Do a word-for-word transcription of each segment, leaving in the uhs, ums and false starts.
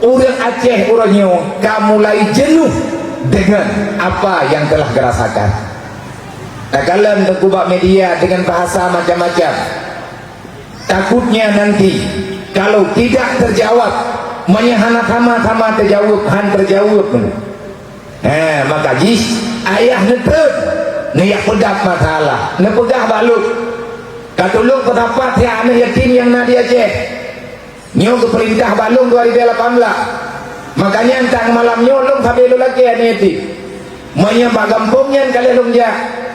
Ureuëng Aceh uroe nyoe ka mulai jenuh deungon apa nyang teulah geurasakan. Takalon teungku bak media deungon bahasa macam-macam. Takutnya nanti kalau tidak terjawab, meunyoe hana sama-sama teujaweueb, han teujaweueb. He, maka jih ayah neutreun, neujak peugah masalah, neupeugah bak lôn. Ka tulông peusapat siat aneuëk yatim nyang na di Aceh. Nyoe geupeurintah bak lôn dua ribèe lapan blah. Makanya nyan malam nyoe lôn sabe lôn lakèe aneuëk yatim. Meunyoe bak gampông nyan ka lheueh lôn jak,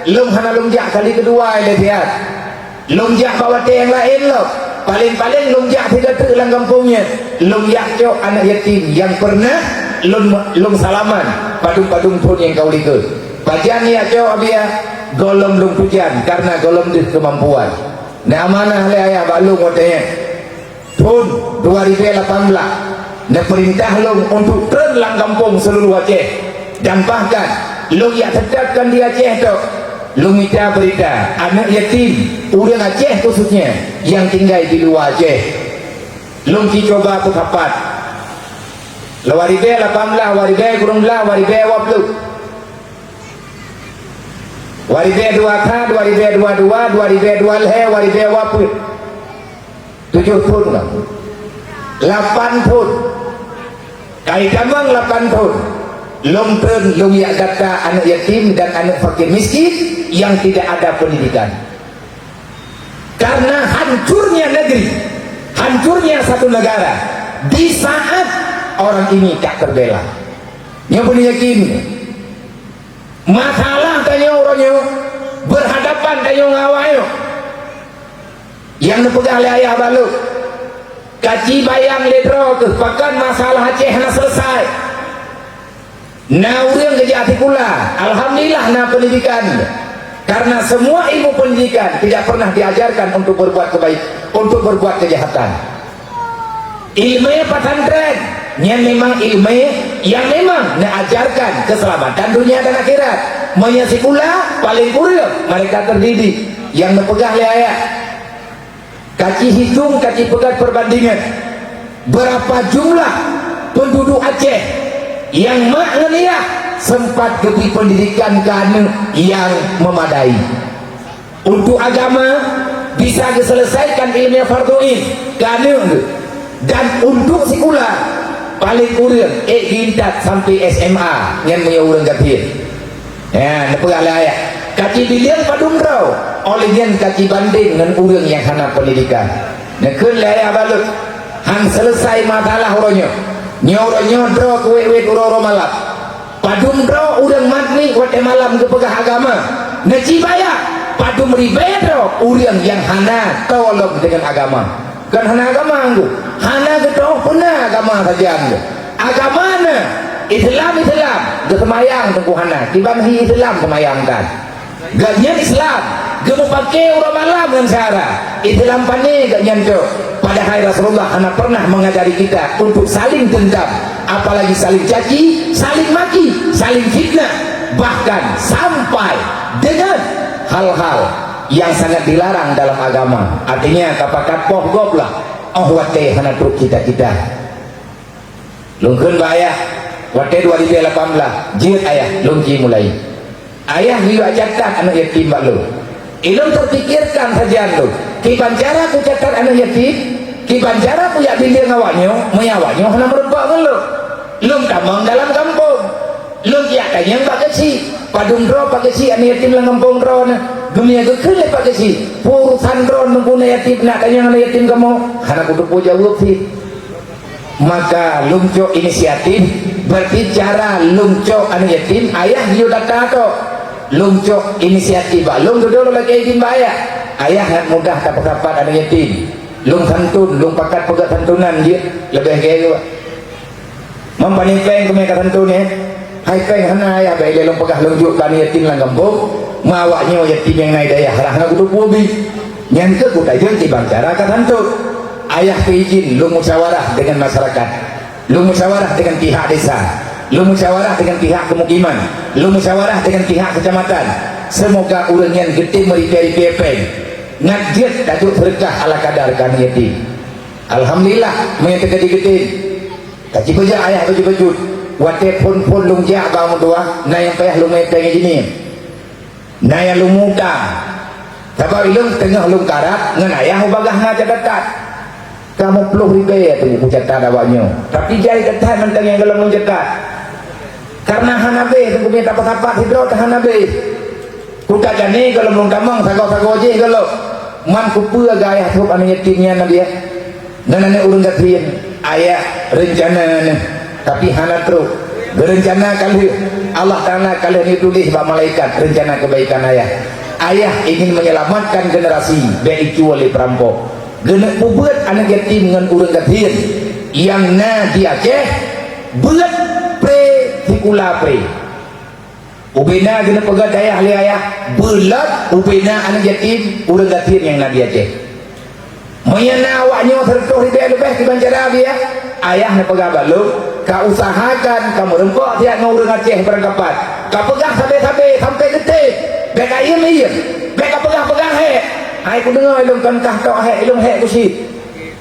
lôn hana lôn jak kali keudua lé siat. Lôn jak bak watèe nyang laén lom. Paleng-paleng lôn jak sigoe teuk lam gampông nyan. Lôn jak cok aneuëk yatim nyang peureunah lôn, lôn salaman padum-padum thôn nyang ka u likôt. Pajan jak cok, Abiya? Gohlom lôn peujan, kareuna gohlom deuh keumampuan. Neuamanah lé ayah bak lôn watèe nyan. Thôn dua ribèe lapan blah, neupeurintah lôn untuk treun lam gampông seuluruh Aceh. Dan bahkan, lôn jak seutôt kon di Aceh tok, lôn mita beurita aneuëk yatim, ureuëng Aceh khususnya, nyang tinggai di luwa Aceh. Lôn ci cuba peusapat. Dua ribèe lapan blah, dua ribèe kureueng blah, dua ribèe dua ploh. Dua ribèe dua ka, dua ribèe dua dua, dua ribèe dua lhèe, dua ribèe dua peuet. Tujoh thôn ka. Lapan thôn. Ka itamong lapan thôn. Lôn treun, lôn jak data aneuëk yatim dan aneuëk fakir miskin nyang tidak ada pendidikan. Karena hancurnya negeri, hancurnya satu negara di saat orang ini tak terbela. Nyoe beuneuyakin. Masalah tanyoe uroe nyoe, beurhadapan tanyoe ngon awak nyoe. Nyang neupeugah lé ayah bak lôn, ka ci bayang lé droe keuh pakon masalah Aceh hana seuleusai. Na ureuëng geujak sikula, alhamdulillah na peundidikan. Karena semua ilmu pendidikan tidak pernah diajarkan untuk berbuat kebaik, untuk berbuat kejahatan. Ileumèe pesantren nyan memang ileumèe nyang memang neuajarkan keuseulamatan dunia dan akhirat. Meunyoe sikula, paleng kureueng mereka terdidik. Nyang neupeugah lé ayah, ka ci hitong, ka ci peugah perbandingan, beurapa jumlah penduduk Aceh nyang mak ngon yah sempat geubri peundidikan keu aneuëk nyang meumadai. Untuk agama, bisa geuseuleusaikan ileumèe fardhu ain keu aneuëk geuh. Dan untuk sikula, paleng kureueng ék geuintat sampoe S M A nyan meunyoe ureuëng gasien. Ya, neupeugah lé ayah, ka ci bileueng padum droe, óh lheueh nyan ka ci bandeng ngon ureuëng nyang hana peundidikan. Neukheun lé ayah bak lôn, han seuleusai masalah uroe nyoe. Nyoe uroe nyoe droe keuwét-wét uroe-uroe malam. Padum droe ureuëng mat miet watèe malam geupeugah agama, neuci bayang. Padum ribèe droe ureuëng nyang hana toe lom deungon agama. Kon hana agama anggô, hana geutoh peuna agama sajan geuh. Agama na, Islam, Islam, geuseumayang teungku hana, kiban hi Islam seumayang kan. Gobnyan Islam, geumeupaké uroe malam ngon syedara. Islam pané gobnyan cok. Padahai Rasulullah hana pernah mengajari kita untuk saling dendam, apalagi saling caci, saling maki, saling fitnah, bahkan sampai dengan hal-hal yang sangat dilarang dalam agama. Artinya, ka pakat poh gob lah, óh watèe hana trok cita-cita. Lôn kheun bak ayah, watèe dua ribèe lapan blah, jeuet ayah, lôn ci mulai. Ayah geuyue catat aneuëk yatim bak lôn. Ilôn teupikirkan sajan lôn, kiban cara kucatat aneuëk yatim, kiban cara kujak bileueng awak nyoe, meunyoe awak nyoe hana meurumpok ngon lôn. Lôn tamong dalam gampông. Lôn jak tanyong bak geuchik, padum droe Pak Geuchik aneuëk yatim lam gampông droeneuh. Geumiyueb geukheun lé Pak Geuchik, peue urosan droeneuh keu aneuëk yatim, nak tanyong aneuëk yatim kamoe? Hana kuteupeue jaweueb cit. Maka lôn cok inisiatif, berarti cara lôn cok aneuëk yatim, ayah geuyue data tok. Lôn cok inisiatif bak lôn dudoe lôn lakèe idin bak ayah. Ayah ngat mudah tapeusapat aneuëk yatim. Lôn santun, lôn pakat peugah santunan jeuet leubeh gèe. Mam pane péng keume ka santun nyan? Hai péng hana ayah, bèk ilèe lôn peugah lôn jok keu aneuëk yatim lam gampông. Ma awak nyoe yatim nyang na di dayah, hana kuteupeue bi. Nyan keuh kutajeuet kiban cara ka santun. Ayah peuidin lôn musyawarah deungon masyarakat. Lôn musyawarah deungon pihak desa. Lôn musyawarah deungon pihak pemukiman. Lôn musyawarah deungon pihak kecamatan. Seumoga ureuëng nyan geutem meuripèe-ripèe péng. Ngat jeuet tajok seudeukah ala kadar keu aneuëk yatim. Alhamdulillah, meunyoe teuka digeutem. Taci peujak ayah bajut-bajut. Watée phon-phon lôn jak bak meutuah, na nyang payah lôn mé péng jih nyan. Na nyang lôn muta. Sabab ilôn teungoh lôn karab ngon ayah ubagah na catatan. Kamoe ploh ribée teungku kucatat awaknyoe. Tapi jai that mantong nyang gohlom lôn catat. Karena hana beh teungku mita sapat-sapat sidroe teuh hana beh. Kutajani gohlom lôn tamong sagoe-sagoe jih gohlom. Man kupeue gayah trok aneuk yatim nyan Nabi, eh? Ngon aneuk ureuëng gasien, ayah reuncana neuh, tapi hana trok. Geurencana ka lheueh, Allah Taala ka lheueh neutuléh bak malaikat reuncana keubaikan ayah. Ayah ingin menyelamatkan generasi bék icue lé peurampok. Geuneuk peubeuet aneuk yatim ngon ureuëng gasien nyang na di Aceh, beuet pré sikula pré. Ubena geuneuk peugah dayah lé ayah, beulot ubena aneuk yatim ureuëng gasien nyang na di Aceh. Meunyoe na awaknyoe seureutôh ribée leubeh kiban cara biaya, ayah neupeugah bak lôn, ka usahakan ka meureumpok siat ngon ureuëng Aceh beurangkapat. Ka peugah sabe-sabe sampai geutem, bék ka iem-iem, bék ka peugah-peugah hék. Hai kudeungoe lôn kon kah tok hék, lôn hék kucit.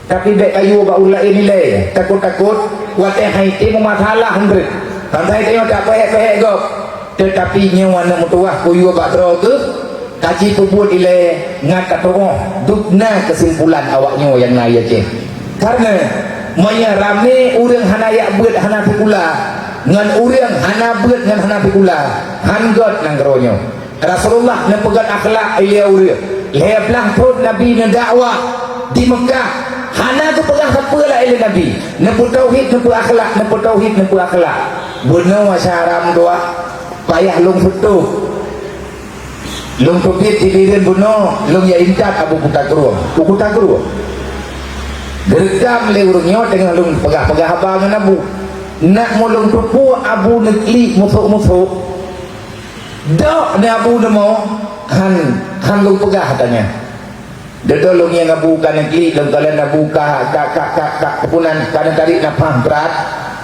Tapi bék kayue bak ureuëng laén ilée, takot-takot watée hai té meumasalah ndeuek. Bansa tanyoe tapeuhék-peuhék gob. Teutapi nyoe aneuk meutuwah kuyue bak droe keuh, kaji peubuet ilée ngat tatuoh dub na keusimpulan awaknyoe nyang na ié céh. Kareuna meunyoe ramé ureuëng hana yak beuet hana sikula, ngon ureuëng hana beuet ngon hana sikula, han gét nanggroe nyoe. Rasulullah neupeugét akhlak ilée ureuëng. Lhée blaih thon Nabi neudakwah di Meukah, hana geupeugah sapeue lagée lé Nabi. Neupeutauhid, neupeuakhlak, neupeutauhid, neupeuakhlak. Bunoe syara meutuwah, payah lôn peutoh. Lôn teubiet di Bireuen bunoe, lôn jak intat Abu Kuta Krueng. U Kuta Krueng. Geureukam lé ureuëng nyoe teungoh lôn peugah-peugah haba ngon Abu. Nak meulôn tupue Abu neuklik musôk-musôk. Dok di Abu Nemo, han, han lôn peugah tanya. Deudok lôn nyang Abu ka neuklik, lôn kalon Abu ka, ka, ka, ka, ka keupunan, ka neutarik nafah brat,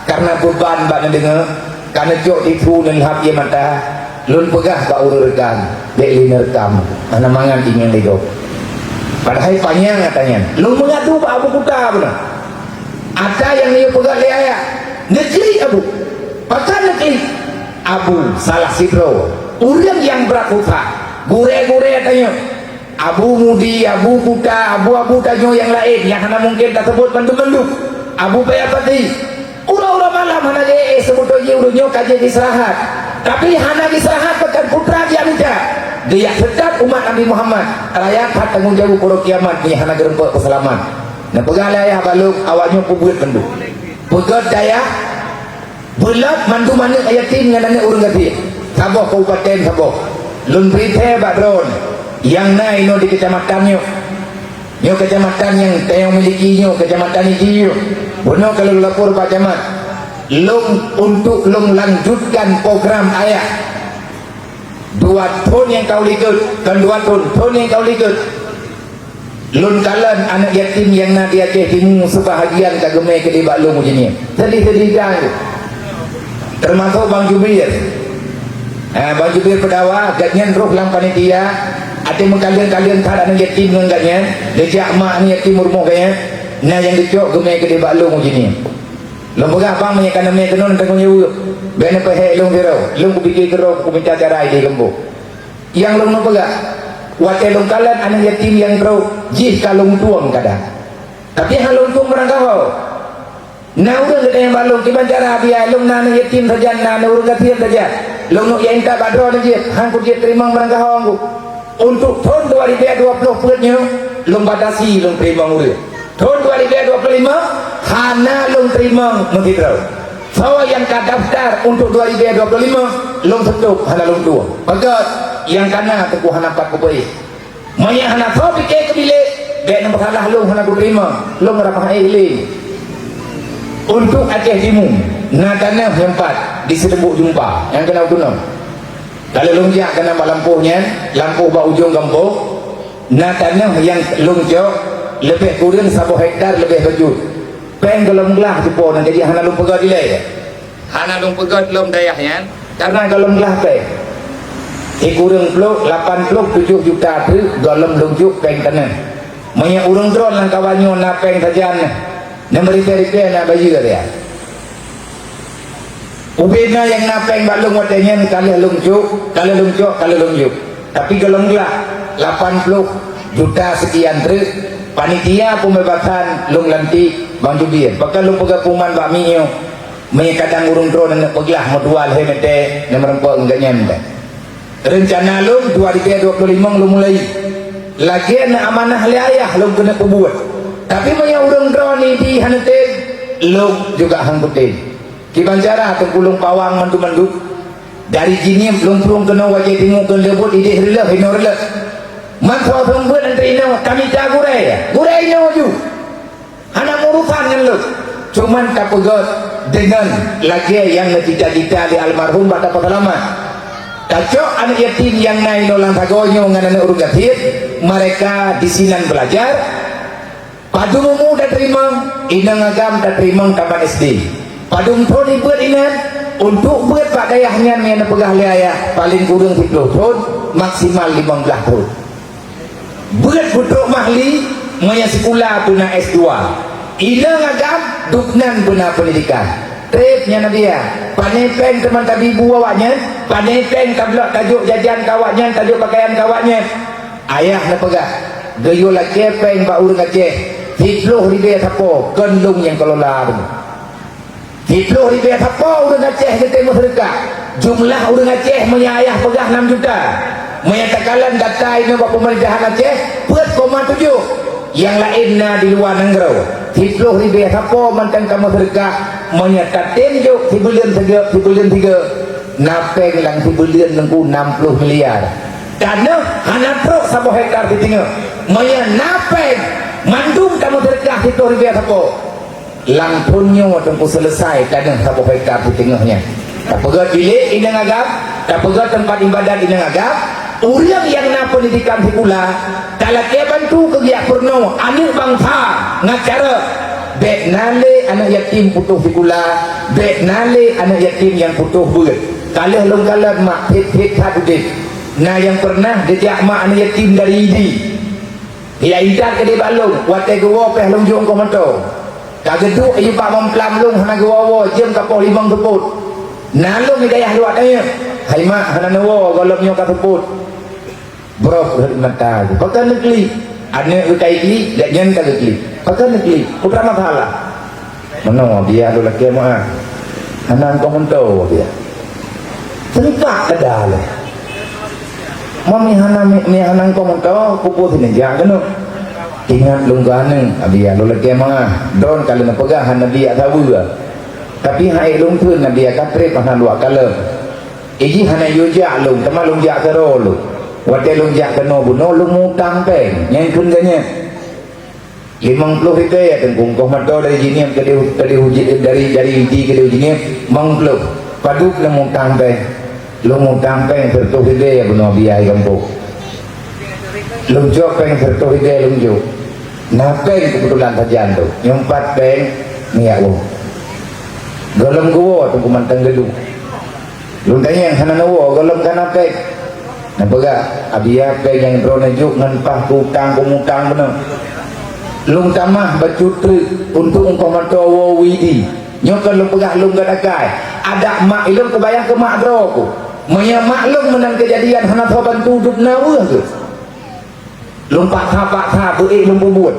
kareuna beuban bak neudeungoe, ka neucok tisu neulhab ié mata, lôn peugah bak ureuëng reukam, bék lé neureukam, hana mangat ingieng lé gob. Padahai panyang ata nyan. Lôn meungadu bak Abu Kuta beuna. Ata nyang neuyue peugah lé ayah, neuklik Abu. Pakon neuklik? Abu salah sidroe ureuëng nyang brat susah. Gurée-gurée tanyoe, Abu Mudi, Abu Kuta, abu-abu tanyoe nyang laén nyang hana mungken taseubut mandum-mandum. Abu Paya Pati. Uroe-uroe malam hana geu-éh seubeutôi jih ureuëng nyoe ka jeuet istirahat. Tapi hana istirahat pakon putra jih mita. Geujak seutat umat Nabi Muhammad, raya that tanggong jaweueb uroe kiamat meunyoe hana geureumpok peuseulamat. Neupeugah lé ayah bak lôn, awaknyoe peubeuet mandum. Peugét dayah, beulot mandum aneuk yatim ngon aneuk ureuëng gasien. Saboh kabupaten saboh. Lôn bri thée bak droeneuh nyang na inoe di keucamatan nyoe. Nyoe keucamatan nyang tayong miliki nyoe, keucamatan Idi nyoe. Bunoe ka lôn lapor bak camat. Lôn, untuk lôn lanjutkan program ayah. Dua thon nyang ka u likot, kon dua thon, thon nyang ka u likot. Lôn kalon aneuk yatim nyang na di Aceh Timu seubahagian ka geumé keudeh bak lôn ujeuen nyoe. Sedih-sedih gan. Teumasok Bang Jubir. Ha, Bang Jubir Peudawa, gobnyan roh lam panitia, até meukalon-kalon that aneuk yatim ngon gobnyan, geujak mak aneuk yatim u rumoh gobnyan, na nyang geucok geumé keudeh bak lôn ujeuen nyoe. Lôn peugah, "Bang, meunyoe ka neumé keunoe, neutanggong jaweueb. Bék neupeuhék lôn sidroe. Lôn kupike keudroe, kumita cara idéh keumbôh." Nyang lôn neupeugah, watée lôn kalon aneuk yatim nyang trok, jih ka lôn tueng kadang. Tapi han lôn tueng meurangkaho. Na ureuëng geutanyong bak lôn, "Kiban cara biaya lôn na aneuk yatim sajan, na aneuk ureuëng gasien sajan. Lôn neuk jak intat bak droeneuh jeuet, han kujeuet teurimong meurangkaho ngon ku." Untuk thon dua ribèe dua ploh peuet nyoe, lôn batasi lôn teurimong ureuëng. Thon dua ribèe dua ploh lima, hana lôn teurimong meusidroe. Soe nyang ka daftar untuk dua ribèe dua ploh lima, lôn seutôp hana lôn tueng. Peugét, nyang kana teungku hana pat kupeuéh. Meunyoe hana soe pike keu bilék, bék neupeusalah lôn hana kuteurimong, lôn ramah éh lé. Untuk Aceh Timu, na tanoh nyang pat di Sileubuk Jumpa, nyang keunoe-keunoe. Ka lheueh lôn jak keunan bak lampôh nyan, lampôh bak ujong gampông, na tanoh nyang lôn cok leubeh kureueng saboh hektar leubeh bacut. Péng gohlom glah cupo nyan, jadi hana lôn peugét ilée. Hana lôn peugét lom dayah nyan, kareuna gohlom glah péng. Sikureueng ploh, lapan ploh tujoh juta treuk gohlom lôn jok péng tanoh. Meunyoe ureuëng droeneuh lam kawan nyoe na péng sajan, na meuribèe-ribèe na bayeue dia. Ubena nyang na péng bak lôn watée nyan ka lheueh lôn cok, ka lheueh lôn cok, ka lheueh lôn cok. Tapi gohlom glah, lapan ploh juta sekian treuk, panitia pembebasan lôn lantik Bang Jubir. Pakon lôn peugah pengumuman bak miet nyoe, meunyoe kadang ureuëng droeneuh peuglah meutuah lhée meuté, neumeureumpok ngon gobnyan. Reuncana lôn dua ribu dua puluh lima lôn mulai. Lagée na amanah lé ayah lôn keuneuk peubuet. Tapi meunyoe ureuëng droeneuh di hana tem, lôn juga hana kutem. Kiban cara teungku lôn pawang mandum-mandum. Dari Jeunieb lôn plueng keunoe Wajée Timu keu leubot idéh reuloh inoe reuloh. Mantong seumeubeuet antri inoe, kami ta gurée, gurée inoe ju. Hana meurusan ngon lôn. Cuman tapeugét deungon lagée nyang neucita-cita lé almarhum bak tapeuseulamat. Tacok aneuëk yatim nyang na inoe lam sagoe nyoe ngon aneuëk ureuëng gasien, mereka di sinan belajar. Padum umu tateurimong, inong agam tateurimong tamat S D. Padum thon ibeuet inan, untuk beuet bak dayah nyan nyang neupeugah lé ayah, paleng kureueng siploh thon, maksimal limong blaih thon. Beuet peutrok mahli, meunyoe sikula beuna S dua. Inong agam, dubnan beuna peundidikan. Treb nyan Abiya, pane péng teuma tabi bu awaknyan, pane péng tablok tajok jajan keu awaknyan, tajok pakaian keu awaknyan. Ayah neupeugah, geuyue lakée péng bak ureuëng Aceh, siploh ribée sapo, kon lôn nyang keulola. Siploh ribée sapo ureuëng Aceh geutém meuseudeukah. Jumlah ureuëng Aceh meunyoe ayah peugah nam juta. Meunyoe takalon data inoe bak peumerintahan Aceh, peuet koma tujoh. Nyang laén na di luwa nanggroe. Siploh ribée sapo mantong kamoe seudeukah, meunyoe tatém jok sibuleuen sigoe, sibuleuen sigoe, na péng lam sibuleuen nungku nam ploh miliar. Tanoh hana trok saboh hektar siteungoh. Meunyoe na péng, mandum kamoe seudeukah siploh ribée sapo. Lam thon nyoe teungku seuleusai tanoh saboh hektar siteungoh nyan. Tapeugét bilék inong agam, tapeugét teumpat iébadat inong agam, ureuëng nyang na peundidikan sikula, talakée bantu keu geujak peurunoe aneuëk bansa ngon cara bék na lé aneuëk yatim putôh sikula, bék na lé aneuëk yatim nyang putôh beuet. Ka lheueh lôn kalon mak phét-phét that udeb. Na nyang peureunah geujak mak aneuëk yatim dari Idi. Ia intat keudeh bak lôn, watée geuwoe péh lôn jok ongkoh moto. Ka geuduek iyue bak mamplam lôn hana geuwoe-woe, jeuem ka poh limong seupôt. Na lôn di dayah luwa tanyoe, "Hai mak, hana neuwoe, gohlom nyoe ka seupôt." Brok rhot mata geuh. Pakon neuklik? Aneuëk geuh ka iklik, gobnyan ka geuklik. Pakon neuklik? Peue masalah? Meunoe, Abiya lôn lakée meu'ah. Hana ongkoh moto, Abiya. Seungkak tada lé. Mami hana, mi hana ongkoh moto, kupeue sineujak keunoe. Ingat lôn keu aneuëk, Abiya lôn lakée meu'ah. Droen ka lôn peugah hana biak saweue. Tapi hai lôn theun, Abiya ka treb hana luwah kalon. Iji hana yue jak lôn, teuma lôn jak keudroe lôn. Watée lôn jak keunoe bunoe, lôn mutang péng, nyang kheun geuh nyan. Limong ploh ribée teungku ongkoh moto dari Jeunieb keudeh, keudeh uji-, dari, dari Idi keudeh Jeunieb, limong ploh. Padub lôn mutang péng. Lôn mutang péng siratoh ribée bunoe biaya gampông. Lôn cok péng siratoh ribée lôn jok. Na péng keubeutulan sajan tu. Nyoe pat péng miyak woe. Gohlom geuwoe teungku mantong geulu. Lôn tanyong hana neuwoe gohlom ka na péng. Neupeugah, "Abiya péng nyang droeneuh jok ngon paih keu utang, keu mutang bunoe. Lôn tamah bacut treuk untuk ongkoh moto woe u Idi. Nyoe kon lôn peugah lôn gatakai. Adak mak ilôn kubayang keu mak droe ku. Meunyoe mak lôn meunan keujadian hana soe bantu dub na weueh geuh." Lôn paksa-paksa beu ék lôn peubuet.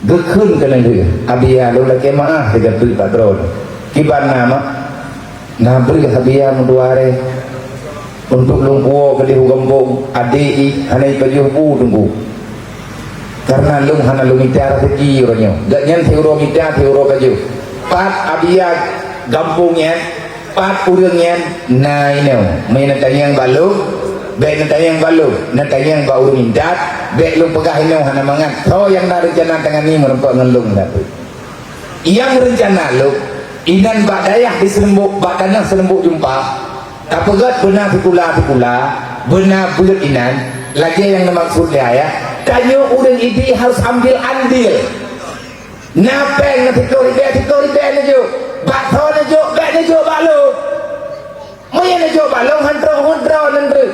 Geukheun keunan lheueh, "Abiya lôn lakée meu'ah sigoe teuk bak droeneuh. Kiban na, Mak?" "Na bri Abiya meudua rée. Untuk lôn puwoe keudeh u gampông, adé jih hana jipajoh bu teungku. Kareuna lôn hana lôn mita raseuki uroe nyoe. Gobnyan siuroe mita, siuroe pajoh." Pat Abiya gampông nyan, pat ureuëng nyan na inoe. Meunyoe neutanyong bak lôn, bék neutanyong bak lôn, neutanyong bak ureuëng intat, bék lôn peugah inoe hana mangat. Soe nyang na reuncana tangani meurumpok ngon lôn sapeue. Nyang reuncana lôn, inan bak dayah di Seuleumbok, bak tanoh Seuleumbok Jumpah, tapeugét beuna sikula-sikula, beuna beuet inan, lagée nyang neumaksud lé ayah, tanyoe ureuëng Idi harus ambil andil. Na péng na siploh ribée, siploh ribée neujok. Bak soe neujok, bék neujok bak lôn. Meunyoe neujok bak lôn, han troh, han troh nan treuk.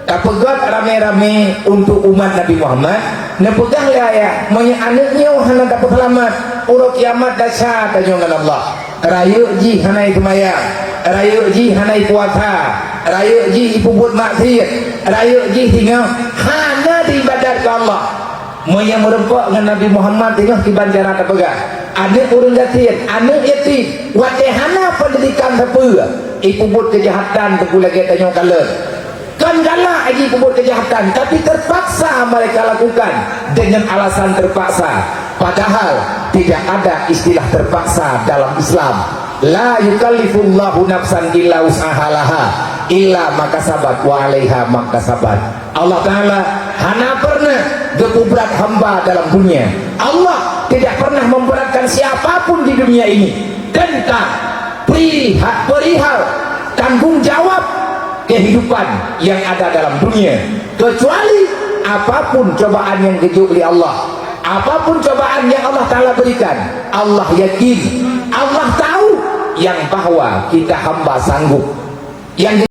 Tapeugét ramé-ramé untuk umat Nabi Muhammad, neupeugah lé ayah, meunyoe aneuëk nyoe hana tapeuseulamat, uroe kiamat desya tanyoe ngon Allah. Rayeuk jih hana seumayang, rayeuk jih hana puasa, rayeuk jih ipeubuet maksiat, rayeuk jih singoh hana ibadat keu Allah. Meunyoe meurumpok ngon Nabi Muhammad singoh kiban cara tapeugah, aneuëk ureuëng gasien, aneuëk yatim, watée hana peundidikan sapeue, ipeubuet keujahatan teungku lagée tanyoe kalon. Kon galak jih peubuet keujahatan, tapi terpaksa mereka lakukan dengan alasan terpaksa. Padahal tidak ada istilah terpaksa dalam Islam. La yukallifullahu nafsan illa wus'aha laha illa makasabat wa alaiha makasabat. Allah Ta'ala hana pernah geupeuberat hamba dalam dunia. Allah tidak pernah memberatkan siapapun di dunia ini tentang perihal, perihal tanggung jawab kehidupan yang ada dalam dunia, kecuali apapun cobaan yang geujok lé Allah, apapun cobaan yang Allah Ta'ala berikan, Allah yakin, Allah tahu yang bahwa kita hamba sanggup. Yang